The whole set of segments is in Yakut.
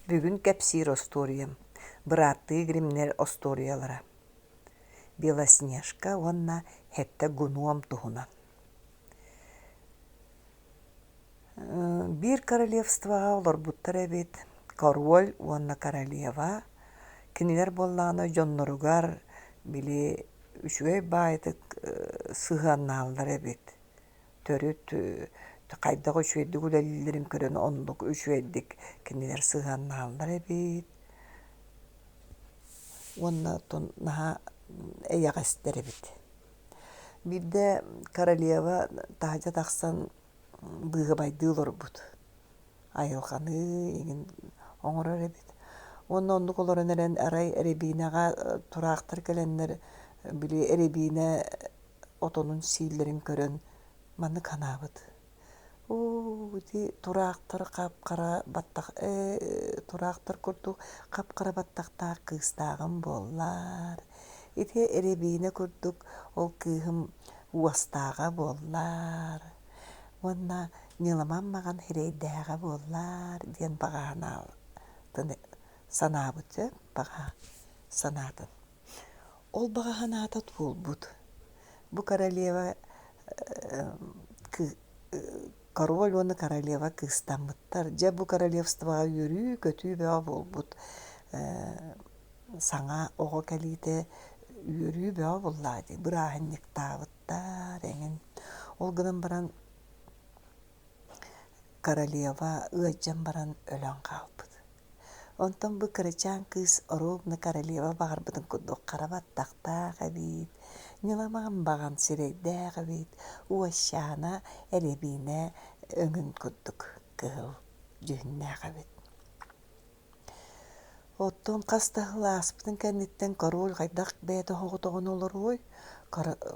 Бүгүн кэпсиир остуоруйам бырааттыы Гримнэр остуоруйалара Белоснежка уонна Сэттэ гунуом туһунан. Биир королевствоҕа олорбуттар эбит король уонна королева. Кинилэр буоллаҕына дьонноругар били үчүгэй баайытык сыһыаннаһаллар эбит. Төрүт хайдах үчүгэйдик үлэлииллэрин көрөн оннук үчүгэйдик кинилэр сыһыаннаһаллар эбит уонна оттон наһаа эйэҕэстэр эбит. Биирдэ королева таһырдьа тахсан быыһабайдыы олорбут, айылҕаны эҥин оҥорор эбит. Уонна оннук олорон эрэн арай эрэбиинэҕэ тураахтар кэлэннэр били эрэбиинэ отонун сииллэрин көрөн маннык санаабыт: "Оо, ити тураахтар хап-хара баттах ээ тураахтар курдук хап-хара баттахтаах кыыстааҕым буоллар, ити эрэбиинэ курдук ол кыыһым уостааҕа буоллар уонна ньыламан маҕан сирэйдээҕэ буоллар" диэн баҕа санаатын санаабыт сөп баҕа санаатын. Ол баҕа санаата туолбут. Бу королева король уонна королева кыыстаммыттар. Дьэ бу королевствоҕа үөрүү-көтүү бөҕө буолбут. Саҥа оҕо кэлиитэ үөрүү бөҕө буоллаҕа дии, бырааһынньыктаабыттар эҥин. Ол гынан баран королева ыалдьан баран өлөн хаалбыт. Онтон бу кырачаан кыыс оруобуна королева баҕарбытын курдук хара баттахтаах эбит, ньыламаҕын баҕан сирэйдээх эбит, уощаана эрэбиинэ өҥүн курдук кыһыл дьүһүннээх эбит. Оттон хас да сыл ааспытын кэнниттэн король хайдах бэйэтэ соҕотоҕун олоруой,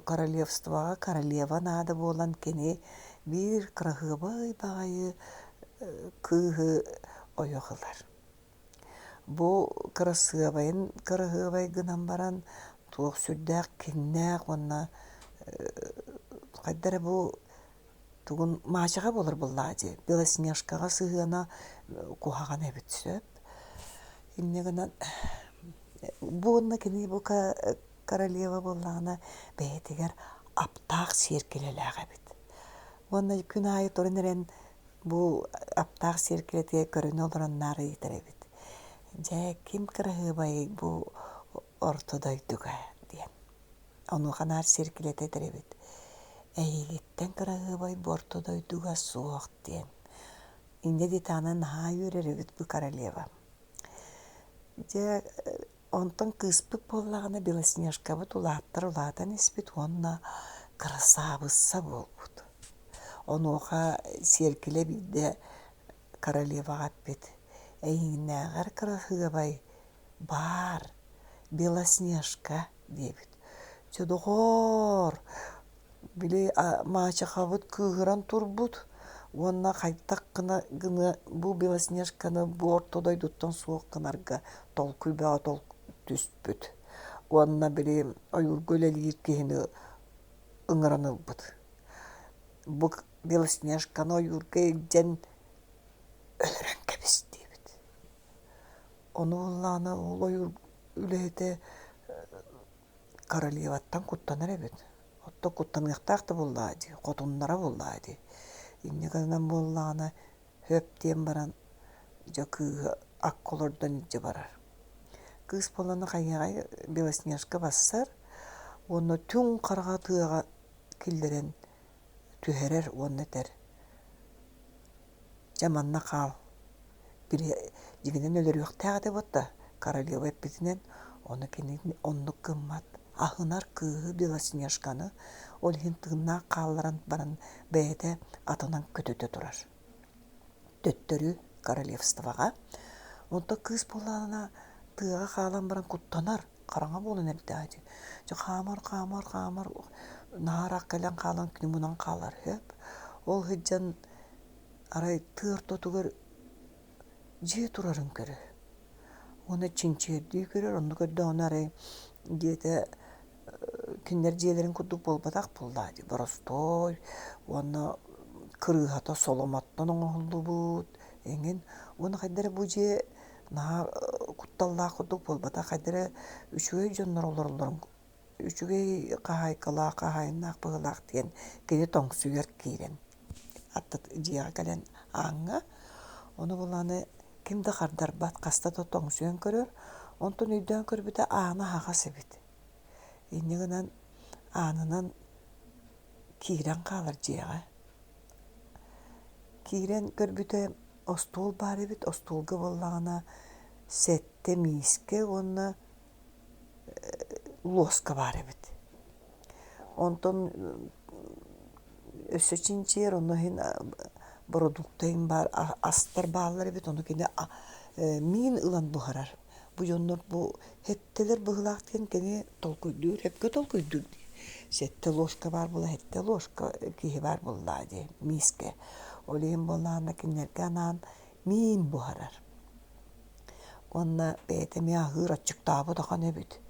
королевствоҕа королева наада буолан кини биир кыраһыабай баҕайы кыыһы ойох ылар. Бу кырасыабайын кыраһыабай гынан баран туох сүрдээх киҥнээх уонна хайда эрэ бу тугун маачаха буолар буоллаҕа дии Белоснежкаҕа сыһыана куһаҕан эбит сөп. Инньэ гынан бу уонна кини бу королева буоллаҕына бэйэтигэр аптаах сиэркилэлээх эбит. Уонна күн аайы туран эрэн бу аптаах сиэркилэтигэр көрүнэ олорон наар ыйытар эбит: «Дьэ, ким кыраһыабайый бу орто дойдуга?» диэн. Онуоха наар сиэркилэтэ этэр эбит: «Эйигиттэн кыраһыабай бу орто дойдуга суох» диэн. Инньэ диэтэҕинэ наһаа үөрэр эбит бу королева. Дьэ, Онтон кыыспыт буоллаҕына Белоснежкабыт улааттар улаатан испит уонна кырасаабысса буолбут. Онуоха сиэркилэ биирдэ королеваҕа эппит: «Эйигиннээҕэр кыраһыабай баар, Белоснежка» диэбит. Дьэ, доҕоор, Били маачахабыт кыыһыран турбут уонна хайдах гына гына бу Белоснежканы бу орто дойдуттан суох гынарга толкуй бөҕө түспүт уонна били ойуурга үлэлиир киһини ыҥыран ылбыт. Бу Белоснежканы ойуурга илдьэн өлөрөн кэбис диэбит. Ону буоллаҕына ол ойуур үлэһитэ Королеваттан куттанар эбит. Оттон куттаныахтаах да буоллаҕа дии, хотуннара буоллаҕа дии. Инньэ гынан буоллаҕына, хөп диэн баран, дьэ кыыһы акка олордон илдьэ барар. Кыыс буоллаҕына хайыаҕай Белоснежка бассар уонна түҥ хараҕа тыаҕа киллэрэн түһэрэр уонна этэр: «Дьэ манна хаал, били дьиҥинэн өлөрүөхтээх этэ буолта, королева эппитинэн, ону кини оннук гыммат, аһынар кыыһы Белоснежканы, ол иһин тыыннаах хаалларан баран бэйэтэ атынан көтүтэ турар. Төттөрү королевствоҕа. Онтон кыыс буоллаҕына тыаҕа хаалан баран куттанар, хараҥа буолан эрдэҕэ дии. Дьэ хаамар, хаамар, хаамар, наһаа ыраах кэлэн хаалан күнү мунан хаалар сөп. Ол сылдьан арай тыа ортотугар дьиэ турарын көрөр уонна чинчийэрдии көрөр, онно көрдөҕүнэ арай дьиэтэ кинилэр дьиэлэрин курдук буолбатах буоллаҕа дии, боростуой уонна кырыыһата соломоттон оҥоһуллубут эҥин. Уонна хайдах эрэ бу дьиэ Наһаа кутталлаах курдук буолбатах, хайда эрэ үчүгэй дьоннор олороллорун үчүгэй хаһаайкалаах, хаһаайыннаах быһыылаах диэн кини тоҥсуйар киирэн дьиэҕэ кэлэн ааҥҥа ону булааны ким да хардарбат, хаста да тоҥсуйан көрөр, онтон өйдөөн көрбүтэ аана аһаҕас эбит. Инньэ гынан аанынан киирэн хаалар дьиэҕэ. Киирэн көрбүтэ остуол баар эбит, остуолга буоллаҕына сэттэ миискэ уонна луоска баар эбит. Онтон өссө чинчийэр, онно иһин бородуукта иһин баар астар бааллар эбит, ону кини миин ылан буһарар. Бу дьоннор бу сэттэлэр быһыылаах диэн кини толкуйдуур, сөпкө толкуйдуур дии. Сэттэ ложка баар буолла, сэттэ ложка киһи баар буоллаа дии миискэ. Ол иһин буоллаҕына кинилэргэ анаан миин буһарар. Уонна бэйэтэ эмиэ аһыыр аччыктаабыт ахан эбит.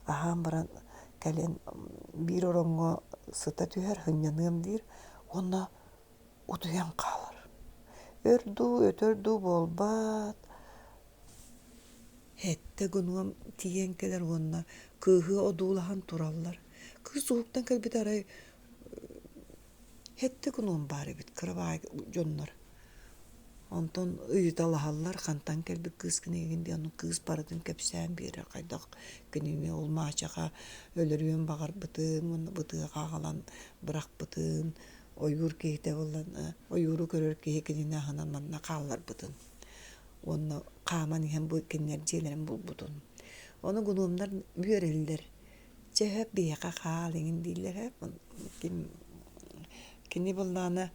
Аһаан баран кэлин биир ороҥҥо сыта түһэр, сынньаныам диир уонна утуйан хаалар. Өр дуу, өтөр дуу буолбат, Сэттэ гынуом тиийэн кэлэр уонна кыыһы одуулаһан тураллар. Кыыс уһуктан кэлбитэ арай сэттэ гынуом баар эбит кыра баай дьоннор. Онтон ыйыталаһаллар хантан кэлбит кыыскын эйигин диэн кыыс барытын кэпсээн биэрэр хайдах кинини ол маачаха өлөрүөн баҕарбытын уонна бытыаха аҕалан бырахпытын ойуур киһитэ буоллан ойууру көрөр киһи кинини аһынан манна хаалларбытын уонна хааман иһэн бу кинилэр дьиэлэрин булбутун. Ону гунуомнар үөрэллэр. Чэ сөп биһиэхэ хаал иҥин дииллэр Кини буоллаҕына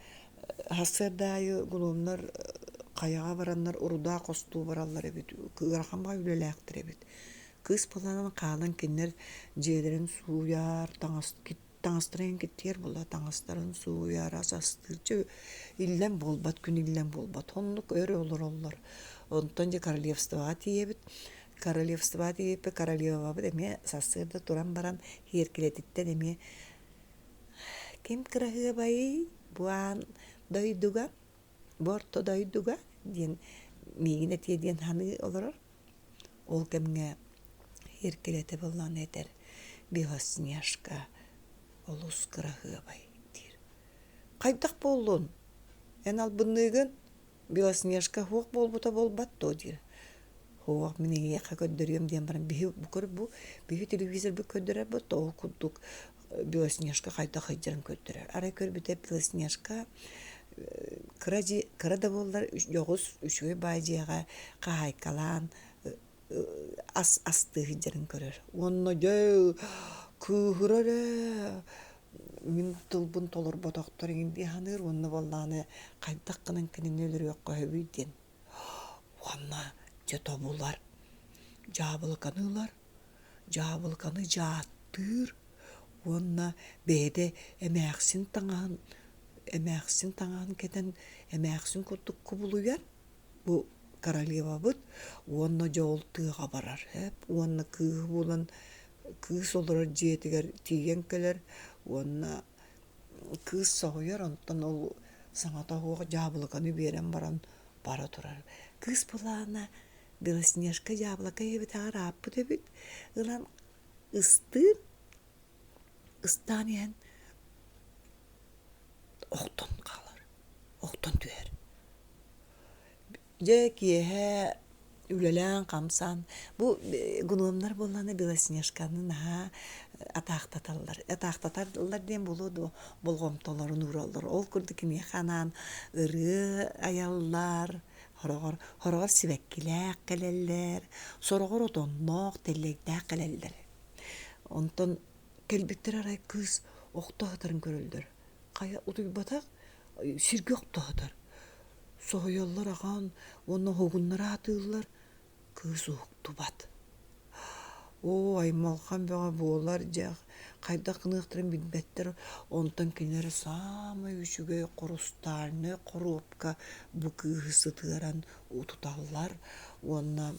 сарсыарда аайы гунуомнар хайаҕа бараннар урудаа хостуу бараллар эбит, ыарахан баҕайы үлэлээхтэр эбит. Кыыс буоллаҕына хаалан кинилэр дьиэлэрин сууйар, таҥас таҥастарын киттиэр буолла таҥастарын сууйар, ас астыыр чэ иллэҥ буолбат, күн иллэҥ буолбат оннук өр олороллор. Онтон дьэ королевствоҕа тиийэбит. Королевствоҕа тиийбиппит королевабыт эмиэ сарсыарда туран баран сиэркилэтиттэн эмиэ «Ким кыраһыабайый бу аан дойдуга, бу орто дойдуга?» диэн миигин этиэ диэн саныы олорор. Ол кэмҥэ сиэркилэтэ буоллаҕына этэр «Белоснежка олус кыраһыабай» диир. «Хайдах буоллун? Эн албынныыгын, Белоснежка суох буолбута буолбат дуо?» диир. «Суох, мин эйиэхэ көрдөрүөм» диэн баран биһи бу көр бу биһи телевизорбыт көрдөрөр буолта ол курдук Белоснежка хайдах сылдьарын көрдөрөр. Арай көрбүтэ Белоснежка кыра дьиэ кыра да буоллар дьоҕус үчүгэй баай дьиэҕэ хаһаайкалаан ас астыы сылдьарын көрөр. Уонна дьэ кыыһырар ээ мин тылбын толорботохтор иҥин дии саныыр уонна буоллаҕына хайдах гынан кинини өлөрүөххэ сөбүй диэн. Уонна дьэ тобулар, дьаабылыканы ылар, дьаабылыканы дьааттыыр уонна бэйэтэ эмээхсин таҥаһын эмээхсин таҥаһын кэтэн эмээхсин курдук кубулуйар бу королевабыт уонна дьэ ол тыаҕа барар эп уонна кыыһы булан кыыс олорор дьиэтигэр тиийэн кэлэр уонна кыыс соһуйар онтон ол саҥата суох дьаабылыканы биэрэн баран бара турар кыыс былаана Белоснежка дьаабылака ийэбитэҕэр ааппыт эбит ылан ыстыыр ыстаан иһэн охтон хаалар охтон түһэр дьэ киэһэ үлэлээн-хамсаан бу гномнар буоллаҕына Белоснежканы наһаа атаахтаталлар атаахтаталлар диэн буолуо дуо болҕомтолорун уураллар ол курдук киниэхэ анаан ырыа айаллар Сороҕор, сороҕор сибэккилээх кэлэллэр, сороҕор отонноох, тэллэйдээх кэлэллэр. Онтон кэлбиттэр арай кыыс охто сытарын көрөллөр. Хайа утуйбатах, сиргэ охто сытар. Соһуйаллар ахан уонна уһугуннара сатыыллар. Кыыс уһуктубат. Оо, аймалҕан бөҕө буолар дьэ, хайдах гыныахтарын билбэттэр, онтон кинилэр саамай үчүгэй хрустальнай хоруопка бу кыыһы сытыаран утуталлар уонна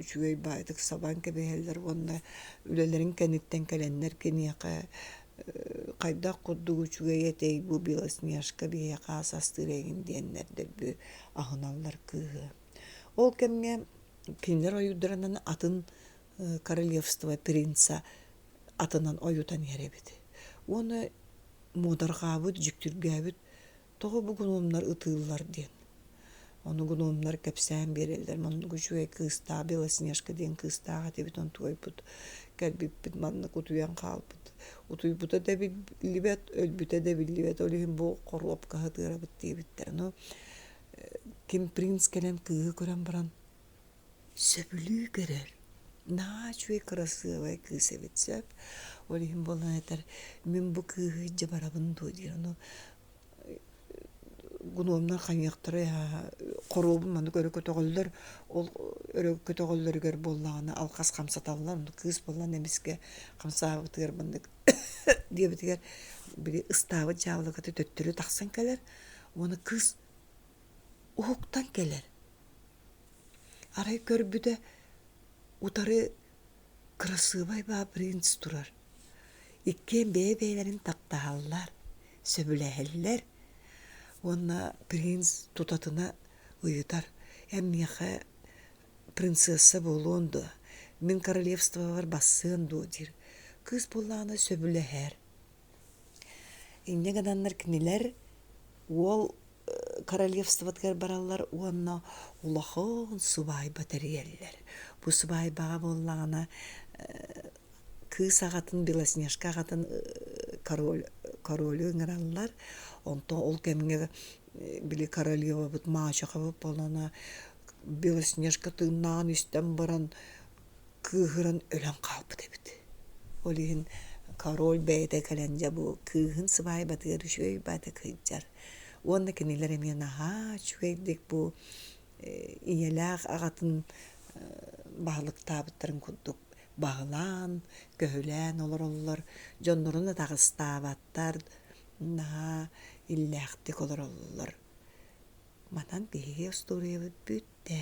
үчүгэй баайдык сабан кэбиһэллэр уонна үлэлэрин кэнниттэн кэлэннэр киниэхэ хайдах курдук үчүгэй этэй бу Белоснежка биһиэхэ ас астыыр эҥин диэннэр дэлби аһыналлар кыыһы. Ол кэмҥэ кинилэр ойуурдарынан атын королевство принца атынан ойутан иһэр эбит. Уонна муодарҕаабыт, дьиктиргээбит тоҕо бу гномнар ытыыллар диэн. Ону гномнар кэпсээн биэрэллэр маннык үчүгэй кыыстаах Белоснежка диэн кыыстаах этибит онтуойбут кэлбиппит маннык утуйан хаалбыт утуйбута да биллибэт өлбүтэ да биллибэт ол иһин бу хоруопка сытыарабыт диэбиттэр ону ким принц кэлэн кыыһы көрөн баран сөбүлүү көрөр наһаа үчүгэй кырасыабай кыыс эбит сөп ол иһин буолан этэр мин бу кыыһы илдьэ барабын дуо диир ону гномнар хайыахтарай хоруобун маннык өрө көтөҕөллөр ол өрө көтөҕөллөрүгэр буоллаҕына алҕас хамсаталлар ону кыыс буоллаҕына эмискэ хамсаабытыгар маннык диэбитигэр били ыстаабыт дьаабылыката төттөрү тахсан кэлэр уонна кыыс уһуктан кэлэр Арай көрбүтэ утары кырасыабай баа принц турар. Иккиэн бэйэ-бэйэлэрин таптаһаллар, сөбүлэһэллэр уонна принц тутатына ыйытар: «Эн миэхэ принцесса буолуон дуо, мин королевствобар бассыан дуо?» диир. Кыыс буоллаҕына сөбүлэһэр. Инньэ гынаннар кинилэр уол королевствотыгар бараллар уонна улахан сыбаайба тэрийэллэр. Бу сыбаайбаҕа буоллаҕына кыыс аҕатын Белоснежка аҕатын король королю ыҥыраллар. Онтон ол кэмҥэ били королевабыт мачехабыт буоллаҕына Белоснежка тыыннааҕын истэн баран кыыһыран өлөн хаалбыт эбит. Ол иһин король бэйэтэ кэлэн дьэ бу кыыһын сыбаайбатыгар үчүгэй баҕайытык сылдьар. Уонна кинилэр эмиэ наһаа үчүгэйдик бу ийэлээх аҕатын баһылыктаабыттарын курдук баһылаан, көһүлээн олороллор, дьоннорун атаҕастаабаттар, наһаа иллээхтик олороллор. Манан биһиги остуоруйабыт бүттэ.